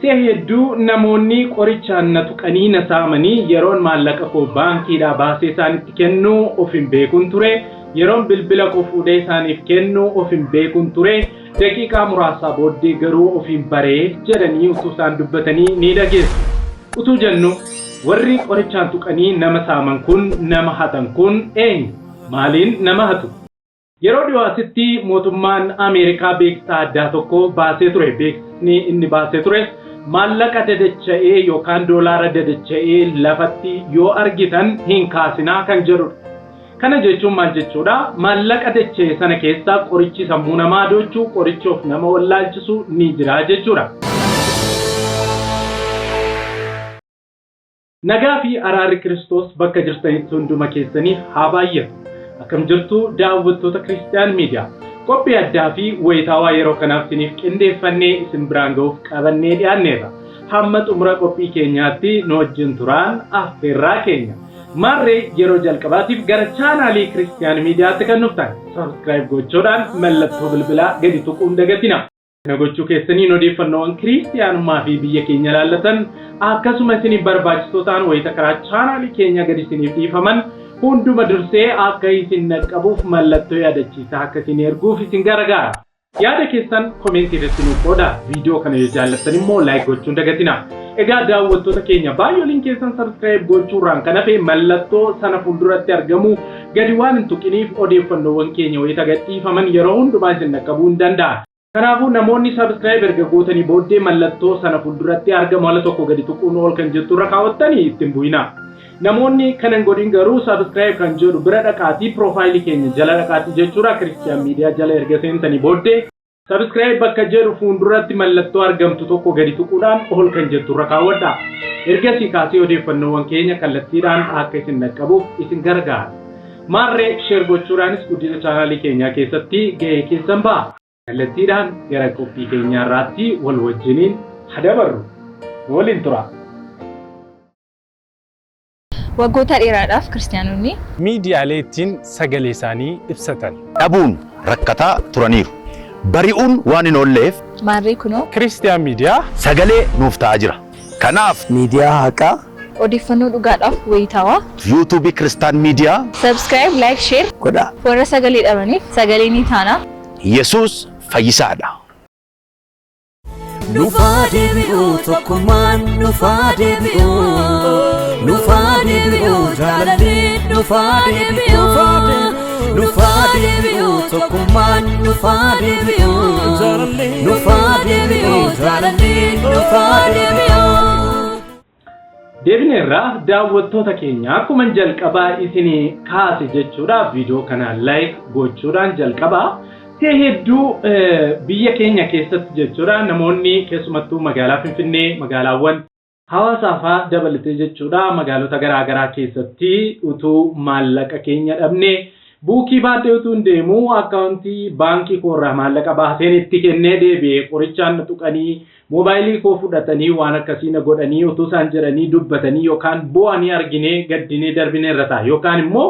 Si'a hedduu namoonni qorichaan na tuqanii na saamanii yeroon maallaqa koo baankiidhaa baasee isaanitti kennu of hin beekun ture. Yeroon bilbila koo fuudhee isaaniif kennu of hin beekun ture. Daqiiqaa muraasaa booddee garuu of hin baree jedhanii utuu isaan dubbatanii ni dhageessu. Utuu jennu warri qorichaan tuqanii nama saaman kun, nama hatan kun eenyu? Maaliin nama hatu? Yeroo dhiyoo asitti mootummaan Ameerikaa beeksisa addaa tokko baasee ture. Beeksisni inni baasee tures maallaqa dadacha'ee yookaan doolaara dadacha'ee lafatti yoo argitan hin kaasinaa kan jedhudha. Kana jechuun maal jechuudha? Maallaqa dacha'e sana keessa qorichi sammuu namaa doochu, qorichi of nama wallaalchisu ni jira jechuudha. Nagaa fi araarri Kiristoos bakka jirtanitti hunduma keessaniif haa baay'atu. Akkam jirtu daawwattoota Kiristiyaan Miidiyaa? Qophii addaa fi wayitaawaa yeroo kanaaf isiniif qindeeffannee isin biraan ga'uuf qabannee dhiyaanneerra. Hamma xumura qophii keenyaatti nu wajjin turaan affeerraa keenya. Maarree yeroo jalqabaatiif gara chaanaalii Kiristiyaan Miidiyaatti kan dhuftan subscribe gochuudhaan mallattoo bilbilaa gadi tuquun dagatina. Kana gochuu keessaniin odeeffannoowwan kiristiyaanummaa fi biyya keenya ilaallatan akkasuma isiniif barbaachisoo ta'an wayita karaa chaanaalii keenyaa gadi isiniif dhiifaman hunduma dursee akka isin dhaqqabuuf mallattoo yaadachiisaa akka isin erguuf isin gargaara. Yaada keessan komeentii irratti nuuf qooda. Viidiyoo kana yoo jaallattan immoo like gochuun dagatina. Egaa daawwattoota keenya baay'ooliin keessan subscribe gochuurraan kan hafe mallattoo sana fuulduratti argamu gadi waan hin tuqiniif odeeffannoowwan keenya wayita gadhiifaman yeroo hundumaa isin dhaqqabuu hin danda'a. Kanaafuu namoonni subscribe erga gootanii booddee mallattoo sana fuulduratti argamu ala tokko gadi tuquun ol kan jettu irra kaawwattanii itti hin bu'inaa. Namoonni kana hin godhin garuu subscribe kan jedhu bira dhaqaatii piroofaayilii keenya jala dhaqaatii jechuudha Kiristiyaan Miidiyaa jala erga seentanii booddee subscribe bakka jedhu fuulduratti mallattoo argamtu tokko gadi tuquudhaan ol kan jettu irra kaawwadha. Ergasii kaasee odeeffannoowwan keenya kallattiidhaan akka isin dhaqqabuuf isin gargaara. Maarree share gochuudhaanis guddina chaanaalii keenyaa keessatti ga'ee keessan ba'a. Kallattiidhaan gara qophii keenyaa irraatti wal wajjiniin ha dabarru. Nu waliin turaa. Waggoota dheeraadhaaf Kiristiyaanonni. Miidiyaalee ittiin sagalee isaanii ibsatan. dhabuun rakkataa turaniiru. Bari'uun waan hin oolleef. Maarree kunoo. Kiristiyaan Miidiyaa. Sagalee nuuf ta'aa jira. Kanaaf. Miidiyaa haqaa. Odeeffannoo dhugaadhaaf wayitaawaa. YouTube Kiristaan Miidiyaa. Subscribe, like, share. Godhaa. Warra sagalee dhabaniif sagalee ni taana. Yesuus fayyisaadha. Nufaa deebi'u tokkummaan nufaa deebi'u nufaa deebi'u jaalalli nufaa deebi'u nufaa deebi'u tokkummaan nufaa deebi'u nufaa deebi'u jaalalli nufaa deebi'u. Deebineerra daawwattoota keenya, akkuma jalqabaa isinii kaase jechuudha, viidiyoo kana like gochuudhaan jalqabaa. Si'a hedduu biyya keenya keessatti jechuudha namoonni keessumattuu magaalaa Finfinnee, magaalaawwan hawaasaa fa'aa dabalatee jechuudha, magaalota garaa garaa keessatti utuu maallaqa keenya dhabne buukii baadhee utuu hin deemu akkaawuntii baankii koorraa maallaqa baaseen itti kennee deebi'ee qorichaan na tuqanii moobaayilii koo fudhatanii waan akkasii na godhanii utuu isaan jedhanii dubbatanii yookaan boo'anii arginee gaddinee darbineerra ta'a yookaan immoo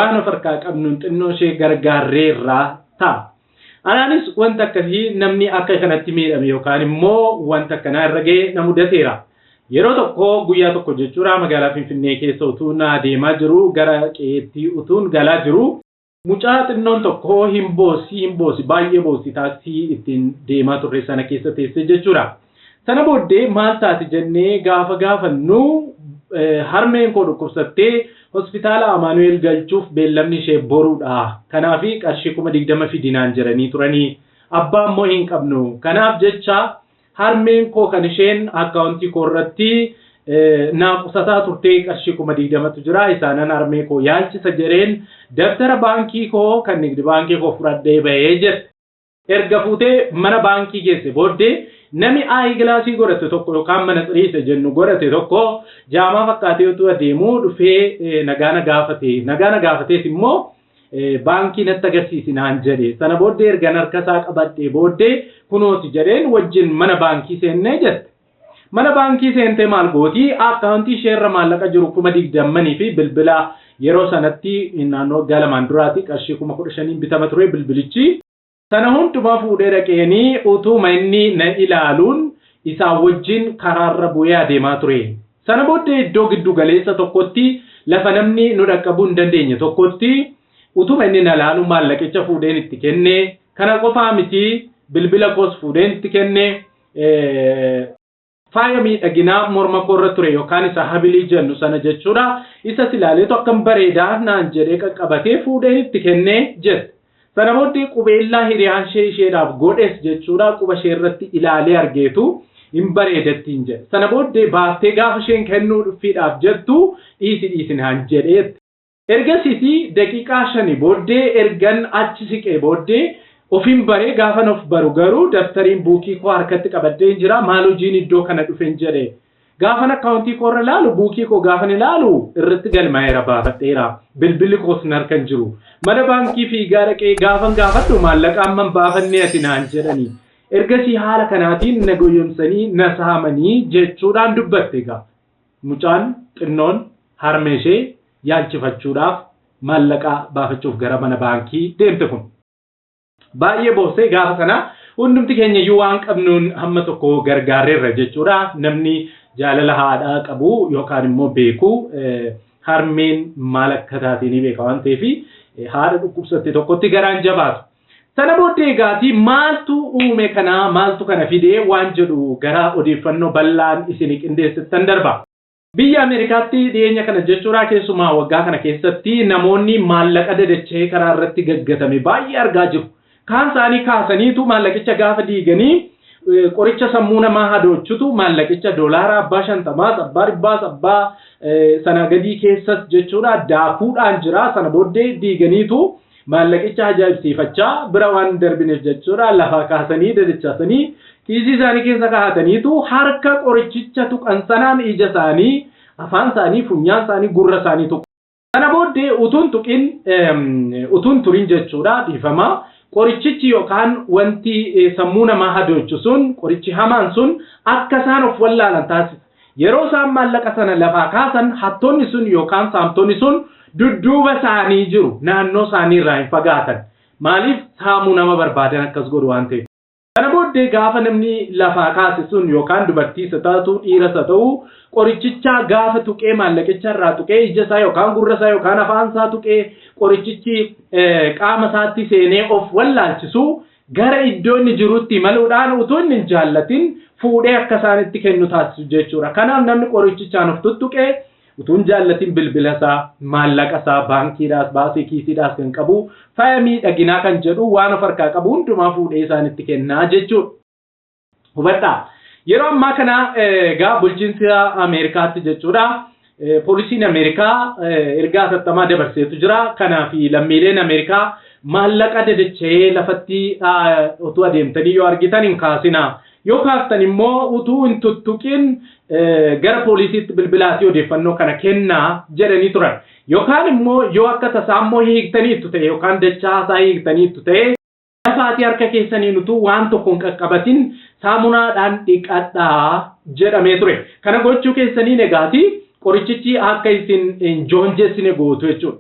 waan of harkaa qabnuun xinnoo ishee gargaarreerra ta'a. Anaanis wanta akkasii namni akka kanatti miidhame yookaan immoo wanta akkanaa irra ga'e na mudateera. Yeroo tokko guyyaa tokko jechuudha magaalaa Finfinnee keessa utuu na deemaa jiru, gara qe'eetti utuun galaa jiru, mucaa xinnoon tokko hin boossi hin boossi, baay'ee boossi, taaksii ittiin deemaa turre sana keessa teessee jechuudha. Sana booddee maal taate jennee gaafa gaafannu, harmeen koo dhukkubsattee hospitaala Amaanu'eel galchuuf beellamni ishee boruudha. Kanaaf qarshii 20,000 fidinaan jedhanii turanii. Abbaa immoo hin qabnu. Kanaaf jecha harmeen koo kan isheen akkaawuntii koo irratti naa qusataa turtee qarshii 20,000tu jira, isaanan harmee koo yaalchisa jedheen dabtara baankii koo kan nigdi baankii koo fudhadhee bahee jette. Erga fuutee mana baankii geesse booddee nami aayi gilaasii godhate tokko yookaan mana xiriisa jennu godhate tokko jaamaa fakkaatee utuu adeemuu dhufee nagaa na gaafate. Nagaa na gaafatees immoo baankii natti agarsiisi naan jedhe. Sana booddee ergan harka isaa qabadhee booddee kunooti jedheen wajjin mana baankii seennee jette. Mana baankii seentee maal gooti? Akkaawuntii isheerra maallaqa jiru 20,000 fi bilbila yeroo sanatti naannoo waggaa lamaan duraati qarshii 15,000 bitama ture bilbilichi. Sana hundumaa fuudhee dhaqeenii utuuma inni na ilaaluun Isaan wajjin karaarra bu'ee adeemaa ture. Sana booddee iddoo giddu galeessa tokkotti, lafa namni nu dhaqqabuu hin dandeenye tokkotti, utuma inni na laalu maallaqicha fuudheen itti kenne. Kana qofaa miti, bilbila koos fuudheen itti kenne. Faaya miidhaginaa morma koorra ture yookaan isa habilii jennu sana jechuudha. Isas ilaaleetu akkam bareedaa naan jedhee qaqqabatee fuudheen itti kenne jette. Sana booddee qubeellaa hiriyaan ishee isheedhaaf godhes jechuudha, quba ishee irratti ilaalee argeetu hin bareedattiin jedhe. Sana booddee baaftee gaafa isheen kennuu dhufiidhaaf jettu, "Dhiisi, dhiisi" naan jedheetti. Ergasiiti daqiiqaa 5 booddee, ergan achi siqee booddee ofiin baree, gaafan of baru garuu daftariin buukii koo harkatti qabadhee jira. "Maal hojiin iddoo kana dhufen?" jedhe. Gaafan akkaawuntii koo irra ilaalu, buukii koo gaafan ilaalu irratti galmaa'eera, baafadheera. Bilbilli koos harka hin jiru. Mana baankii fiigaa dhaqee gaafan gaafadhu, "Maallaqa amman baafannee ati" naan jedhani. Ergasii haala kanaatiin na goyyomsanii na saamanii jechuudhaan dubbatte egaa. Mucaan xinnoon harmee ishee yaalchifachuudhaaf maallaqa baafachuuf gara mana baankii deemte kun. Baay'ee boossee gaafa sana hundumti keenya iyyuu waan qabnuun hamma tokko gargaarreerra jechuudha. Namni jaalala haadhaa qabu yookaan immoo beeku harmeen maal akka taate ni beeka waan ta'eef, haadha dhukkubsatte tokkotti garaan jabaatu. Sana booddee egaatii maaltu uume kana, maaltu kana fidee waan jedhu gara odeeffannoo bal'aan isin qindeessittan darba. Biyya Ameerikaatti dhiyeenya kana jechuudha, keessumaa waggaa kana keessatti namoonni maallaqa dadacha'ee karaa irratti gaggatame baay'ee argaa jiru. Kaan isaanii kaasaniitu maallaqicha gaafa diiganii qoricha sammuu namaa hadoochutu maallaqicha doolaara abbaa 50s, abbaa 100s, abbaa sana gadii keessas jechuudha daakuudhaan jira. Sana booddee diiganiitu maallaqicha ajaa'ibsiifachaa bira waan darbineef jechuudha, lafaa kaasanii dadachaasanii kiisii isaanii keessa kaa'ataniitu harka qorichicha tuqan sanaan ija isaanii, afaan isaanii, funyaan isaanii, gurra isaanii tuqu. Sana booddee utuun tuqin, utuun turin jechuudha, dhiifama, qorichichi yookaan wanti sammuu namaa hadoochu sun, qorichi hamaan sun akka isaan of wallaalan taasisa. Yeroo isaan maallaqa sana lafaa kaasan, hattoonni sun yookaan saamtonni sun dudduuba isaanii jiru, naannoo isaanii irraa hin fagaatan. Maaliif? Saamuu nama barbaadan akkas godhu waan ta'eef. Kana booddee gaafa namni lafaa kaase sun yookaan dubartii isa taatu, dhiira isa ta'u, qorichicha gaafa tuqee, maallaqicha irraa tuqee, ija isaa yookaan gurra isaa yookaan afaan isaa tuqee, qorichichi qaama isaatti seenee of wallaalchisu, gara iddoo inni jirutti imaluudhaan utuu inni hin jaallatin fuudhee akka isaanitti kennu taasisu jechuudha. Kanaaf namni qorichichaan of tuttuqee utuu hin jaallatin bilbila isaa, maallaqa isaa, baankiidhaas baasee kiisiidhaas kan qabu, faaya miidhaginaa kan jedhu waan of harkaa qabu hundumaa fuudhee isaanitti kennaa jechuudha. Hubadhaa. Yeroo ammaa kana egaa bulchiinsa Ameerikaatti jechuudha. Poolisiin Ameerikaa ergaa hatattamaa dabarseetu jira. Kanaaf lammiileen Ameerikaa maallaqa dadacha'ee lafatti utuu adeemtanii yoo argitan hin kaasinaa. Yoo kaaftan immoo utuu hin tuttuqin gara poolisiitti bilbilaatii odeeffannoo kana kennaa jedhanii turan. Yookaan immoo yoo akka tasaa immoo hiiktaniittu ta'e yookaan dachaa isaa hiiktaniittu ta'e, lafaatii harka keessaniin utuu waan tokko hin qaqqabatin saamunaadhaan dhiqadhaa jedhamee ture. Kana gochuu keessaniin egaati qorichichi akka isin hin joonjessine gootu jechuudha.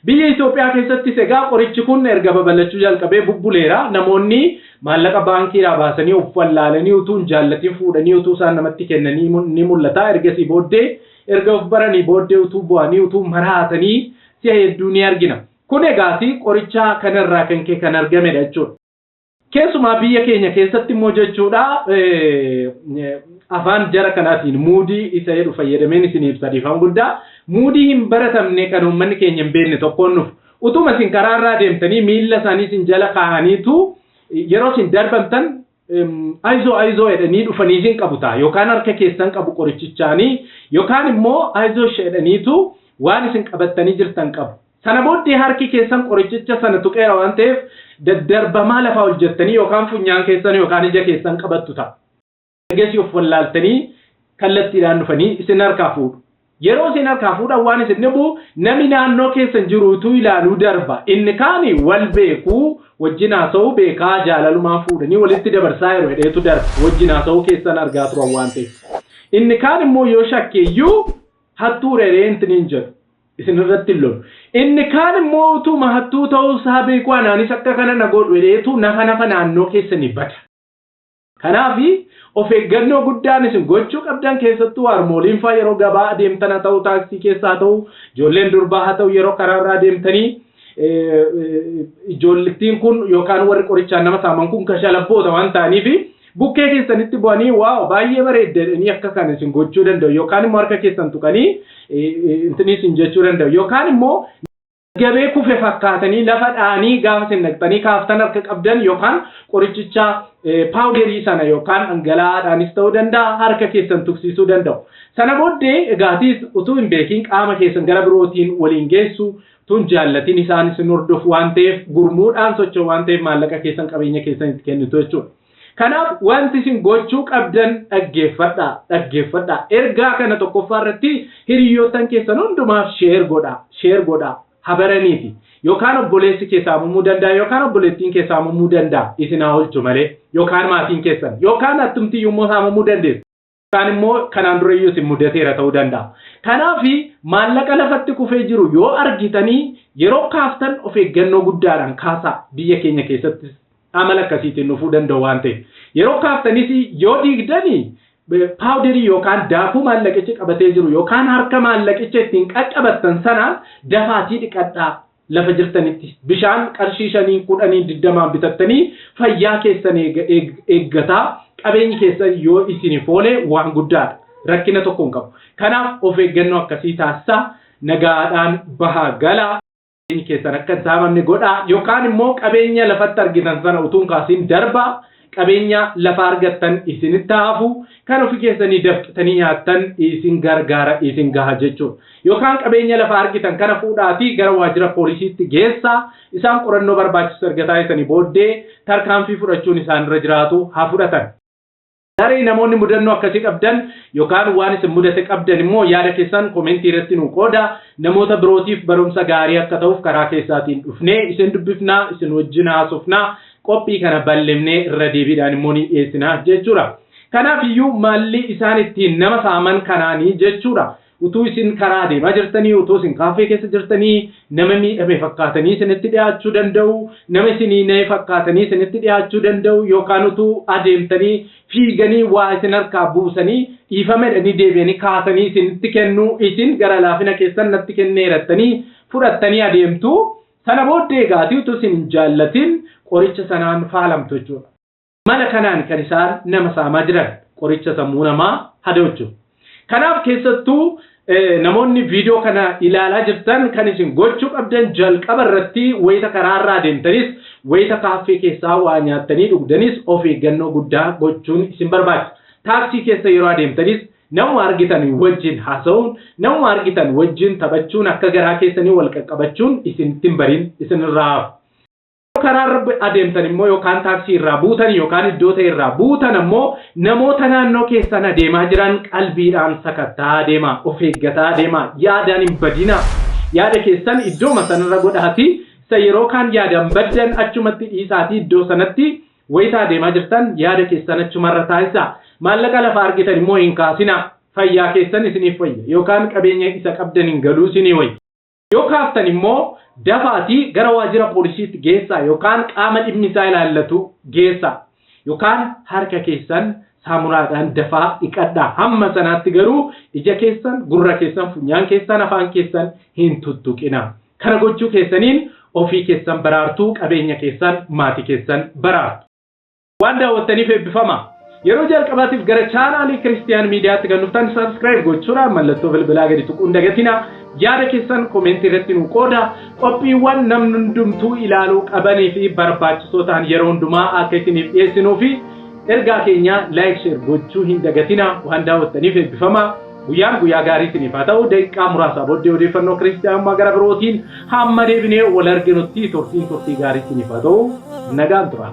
Biyya Itoophiyaa keessattis egaa qorichi kun erga babal'achuu jalqabee bubbuleera. Namoonni maallaqa baankiidhaa baasanii of wallaalanii utuu hin jaallatin fuudhanii utuu isaan namatti kennanii ni mul'ata. Ergasii booddee, erga of baranii booddee, utuu bu'anii utuu maraatanii si'a hedduu ni argina. Kun egaati qoricha kanarraa kan ka'e kan argamedha jechuudha. Keessumaa biyya keenya keessatti immoo jechuudha, afaan jara kanaatiin muudii isa jedhu fayyadameen isin ibsa, dhiifama guddaa. Muudii hin baratamne kan uummanni keenya hin beekne tokkoon nuuf. Utuma isin karaa irraa deemtanii miilla isaanii isin jala kaa'aniitu yeroo isin darbamtan "Ayizoo, ayizoo" jedhanii dhufanii isin qabu ta'a, yookaan harka keessan qabu qorichichaanii, yookaan immoo "Ayizoo" jedhaniitu waan isin qabattanii jirtan qabu. Sana booddee harki keessan qorichicha sana tuqeera waan ta'eef daddarbamaa lafaa ol jettanii yookaan funyaan keessan yookaan ija keessan qabattu ta'a. Ergasii of wallaaltanii kallattiidhaan dhufanii isin harkaa fuudhu. Yeroo isin harkaa fuudhan waan isin dhibu, namni naannoo keessan jiru utuu ilaaluu darba. Inni kaani wal beekuu, wajjin haasa'uu beekaa, jaalalumaan fuudhanii walitti dabarsaa yeroo hidheetu darba. Wajjin haasa'uu keessan argaa turan waan ta'eef. Inni kaan immoo yoo shakkeeyyuu hattuu reeree hin jedhu. Isin irratti hin lolu. Inni kaan immoo utuma hattuu ta'uu isaa beeku, "Anaanis akka kana na godhu" jedheetu nafa nafa naannoo keessanii bada. Kanaaf of eeggannoo guddaan isin gochuu qabdan keessattuu harmooliin faa yeroo gabaa adeemtan haa ta'u taaksii keessa haa ta'u ijoolleen durbaa haa ta'u yeroo karaarra adeemtanii ijoollittiin kun yookaan warri qorichaan nama saaman kun kashalabboota waan ta'aniif bukkee keessanitti bu'anii waaw baay'ee bareedde jedhanii akka kana isin gochuu danda'u yookaan immoo harka keessan tuqanii intini isin jechuu danda'u yookaan immoo gabee kufe fakkaatanii lafa dha'anii gaafa isin dhaqxanii kaaftan harka qabdan yookaan qorichicha paawuderii sana yookaan dhangala'aadhaanis ta'uu danda'a harka keessan tuqsiisuu danda'u. Sana booddee egaatiis utuu hin beekin qaama keessan gara birootiin waliin geessu tun jaallatin isaan isin hordofu waan ta'eef gurmuudhaan socho'u waan ta'eef maallaqa keessan qabeenya keessan itti kennitu jechuudha. Kanaaf wanti isin gochuu qabdan dhaggeeffadhaa dhaggeeffadhaa ergaa kana tokkoffaa irratti hiriyoottan keessan hundumaaf share godhaa share godhaa habaraniiti yookaan obboleessi kee saamamuu danda'a yookaan obboleettiin kee saamamuu danda'a isin haa oolchu malee yookaan maatiin keessan yookaan attumti immoo saamamuu dandeessu. Yookaan immoo kanaan dura iyyuu isin mudateera ta'uu danda'a. Kanaaf maallaqa lafatti kufee jiru yoo argitanii yeroo kaaftan of eeggannoo guddaadhaan kaasaa biyya keenya keessattis amala akkasiitiin dhufuu danda'u waan ta'eef. Yeroo kaaftanis yoo diigdanii paawuderii yookaan daakuu maallaqichi qabatee jiru yookaan harka maallaqicha ittiin qaqqabattan sanaan dafaatii dhiqadhaa lafa jirtanitti bishaan qarshii 5 10 20 bitattanii fayyaa keessan eeggataa qabeenyi keessan yoo isiniif oole waan guddaadha. Rakkina tokko hin qabu. Kanaaf of eeggannoo akkasii taasisaa nagaadhaan bahaa galaa. Qabeenyi keessan akka hin saamamne godhaa yookaan immoo qabeenya lafatti argitan sana utuu hin kaasiin darbaa qabeenya lafa argattan isinitti hafu kan ofii keessanii dafqitanii nyaattan isin gargaara isin gaha jechuudha. Yookaan qabeenya lafa argitan kana fuudhaatii gara waajjira poolisiitti geessaa isaan qorannoo barbaachisu erga taasisanii booddee tarkaanfii fudhachuun isaanirra jiraatu haa fudhatan. Tarii namoonni mudannoo akkasii qabdan yookaan waan isin mudate qabdan immoo yaada keessan komentii irratti nu qooda. Namoota birootiif barumsa gaarii akka ta'uuf karaa keessaatiin dhufnee isin dubbifnaa, isin wajjin haasofnaa, qophii kana bal'ifnee irra deebiidhaan immoo ni dhiyeessina jechuudha. Kanaaf iyyuu malli isaan ittiin nama saaman kanaanii jechuudha. Utuu isin karaa adeemaa jirtanii, utuu isin kaaffee keessa jirtanii, nama miidhame fakkaatanii isinitti dhiyaachuu danda'u, nama isinii na'e fakkaatanii isinitti dhiyaachuu danda'u, yookaan utuu adeemtanii fiiganii waa isin harkaa buusanii dhiifama jedhanii deebi'anii kaasanii isinitti kennu, isin gara laafina keessan natti kenneerattanii fudhattanii adeemtu. Sana booddee egaatii utuu isin hin jaallatin qoricha sanaan faalamtu jechuudha. Mala kanaan kan isaan nama saamaa jiran qoricha sammuu namaa hadoochu. Kanaaf keessattuu namoonni viidiyoo kana ilaalaa jirtan kan isin gochuu qabdan jalqaba irratti wayita karaarra adeemtanis wayita kaaffee keessaa waa nyaattanii dhugdanis of eeggannoo guddaa gochuun isin barbaachisa. Taaksii keessa yeroo adeemtanis namuma argitan wajjin haasa'uun namuma argitan wajjin taphachuun akka garaa keessanii wal qaqqabachuun isinitti hin barin isinirraa hafu. Karaarra adeemtan immoo yookaan taaksii irraa buutan yookaan iddoo ta'e irraa buutan ammoo namoota naannoo keessan adeemaa jiran qalbiidhaan sakattaa adeemaa, of eeggataa adeemaa, yaadaan hin badinaa. Yaada keessan iddooma sanarra godhaatii isa yeroo kaan yaadaan baddan achumatti dhiisaatii iddoo sanatti wayita adeemaa jirtan yaada keessan achumarra taasisaa. Maallaqa lafa argitan immoo hin kaasinaa. Fayyaa keessan isiniif wayya yookaan qabeenya isa qabdan hin galuu isinii wayya. Yoo kaaftan immoo dafaatii gara waajjira poolisiitti geessaa yookaan qaama dhimmi isaa ilaallatu geessaa yookaan harka keessan saamunaadhaan dafaa dhiqadhaa. Hamma sanaatti garuu ija keessan, gurra keessan, funyaan keessan, afaan keessan hin tuttuqinaa. Kana gochuu keessaniin ofii keessan baraartuu, qabeenya keessan, maatii keessan baraartu. Waan daawwattaniif eebbifama. Yeroo jalqabaatiif gara chaanaalii Kiristiyaan Miidiyaatti kan dhuftan subscribe gochuudhaan mallattoo bilbilaa gadi tuquun dagatina. Yaada keessan komentii irratti nu qooda. Qophiiwwan namni hundumtuu ilaaluu qabanii fi barbaachisoo ta'an yeroo hundumaa akka isiniif dhiyeessinuu fi ergaa keenya like share gochuu hin dagatina. Waan daawwattaniif eebbifama. Guyyaan guyyaa gaarii isiniif haa ta'u. Daqiiqaa muraasaa booddee odeeffannoo kiristiyaanummaa gara birootiin hamma deebinee wal arginutti turtiin turtii gaarii isiniif haa ta'u. Nagaan tura.